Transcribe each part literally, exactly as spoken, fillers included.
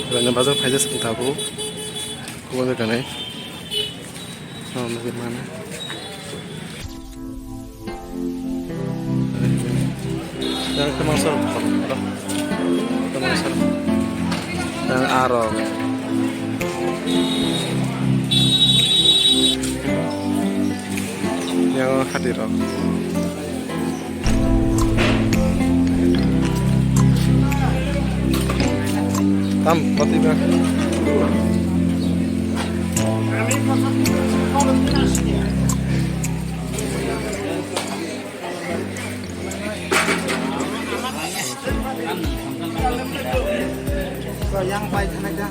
Rani bazar phaijak swng tabuk. Kubo de kanai. Oh, nugui mano. Yang teman sor, aro. Teman sor. Yang aro. Yang hati ro. Tam, pati ba. Yang pai thanai da.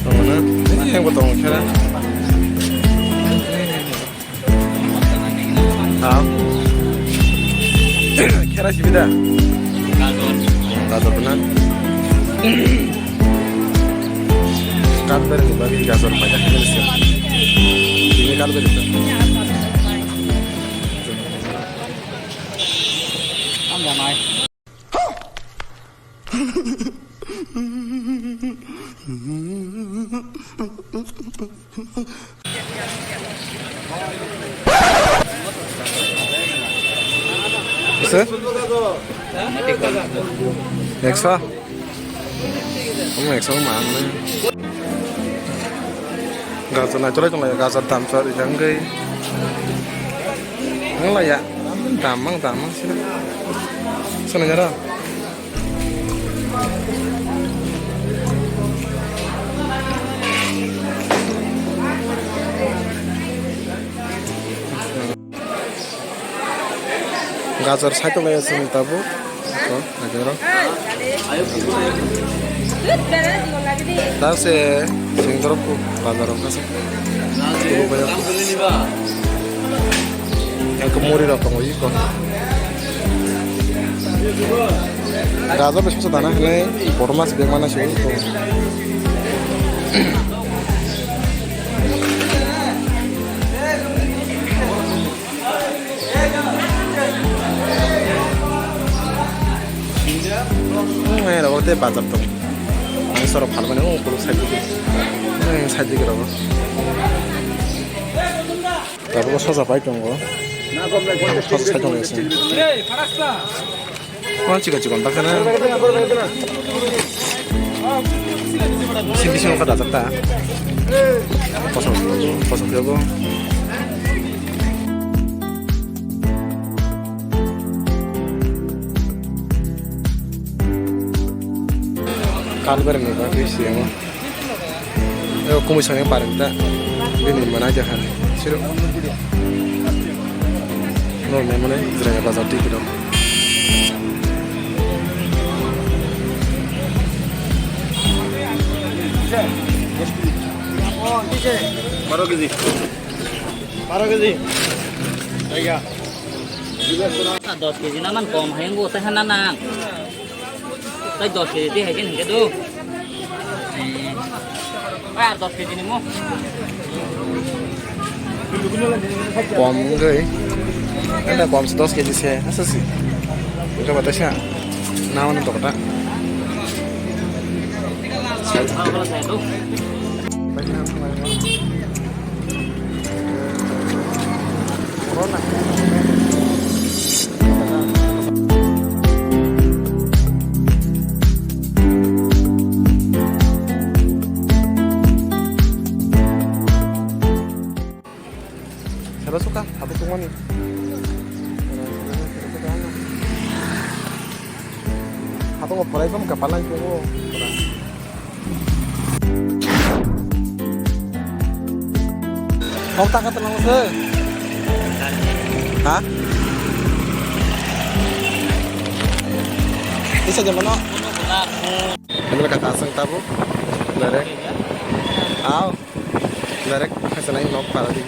Tongmana, eh, yang botong kira. Ah. Kira sih beda. Gajor na. Kalber ni bagi gajor banyak ini sih. Ini kalber itu. Sir? Eksa? Kamu eksa mana? Gajor naitolai tonglai, gajor dam chor ijang gwi. Ang laya, dam mang, dam mang sini. Sana nyara. Gajor saitonglai chwng tabuk. Iko, gajor. Dak se sing dorok bazar rok kasa. Kulo kaya. Yang kemuri rok tongo iko. Gajor besi besi dana hwnwi borok mas bag mana se iko. Hmm, eh, rogo tei bazar tong. Ang sorok phalmani, oh, kuluk side digi. Hmm, side digi rogo. Tabuk soja pai tongo. Soja sai tongo ese. Oh, chikon chikon baksa na. Sing bising kha dajak ta. Kosong, kosong khe bo. Kalber ni ba bisi amo. Eo kumui sani pareng ta. Bini mana jahan. Siro. No, me mane Jiranga bazar ti kilo. Baro kg. Baro kg. Jaiga. Dos kg na man kom hai, ang bo tai hana nang. Tai dos kg tei hai khe hingke do. Pai ar dos kg ni mo. Kom wngwi. Anda kom se dos kg se, asa si. Wngkha ba taisa. Na wano dokta. Salo suka, habo tungmani. Habo ngo porai bom kapalai tungo. Kok taka tenang se. Ha? Bisa jam mana? Ini kata asal tabu. Direct. Aw. Direct hasanai nok para di.